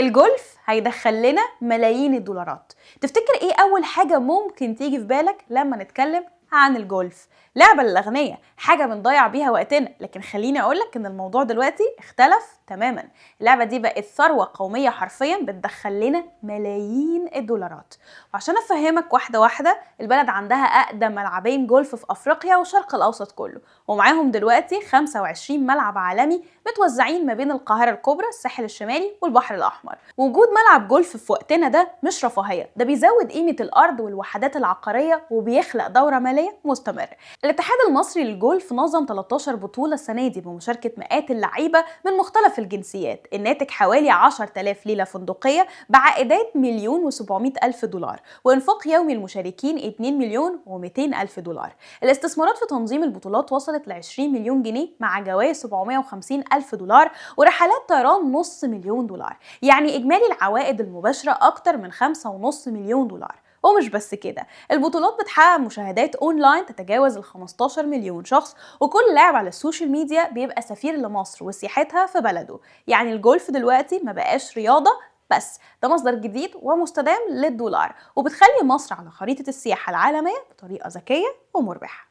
الجولف هيدخل لنا ملايين الدولارات. تفتكر ايه اول حاجة ممكن تيجي في بالك لما نتكلم عن الجولف؟ لعبة للأغنياء، حاجة بنضيع بيها وقتنا. لكن خليني أقولك إن الموضوع دلوقتي اختلف تماما. اللعبة دي بقت ثروة قومية حرفيا، بتدخل لنا ملايين الدولارات. وعشان أفهمك واحدة واحدة، البلد عندها أقدم ملعبين جولف في أفريقيا والشرق الأوسط كله، ومعاهم دلوقتي 25 ملعب عالمي متوزعين ما بين القاهرة الكبرى، الساحل الشمالي والبحر الأحمر. وجود ملعب جولف في وقتنا ده مش رفاهية، ده بيزود قيمة الأرض والوحدات العقارية وبيخلق دورة مالية مستمرة. الاتحاد المصري للجولف نظم 13 بطولة السنة دي بمشاركة مئات اللعيبة من مختلف الجنسيات، الناتج حوالي 10,000 ليلة فندقية بعائدات 1,700,000 دولار، وإنفاق يومي المشاركين 2,200,000 دولار. الاستثمارات في تنظيم البطولات وصلت ل 20 مليون جنيه مع جوائز 750 ألف دولار ورحلات طيران 500,000 دولار، يعني إجمالي العوائد المباشرة أكتر من 5.5 مليون دولار. ومش بس كده، البطولات بتحقق مشاهدات اونلاين تتجاوز ال 15 مليون شخص، وكل لاعب على ال social media بيبقى سفير لمصر وسياحتها في بلده. يعني الجولف دلوقتي ما بقاش رياضة بس، ده مصدر جديد ومستدام للدولار، وبتخلي مصر على خريطة السياحة العالمية بطريقة ذكية ومربحة.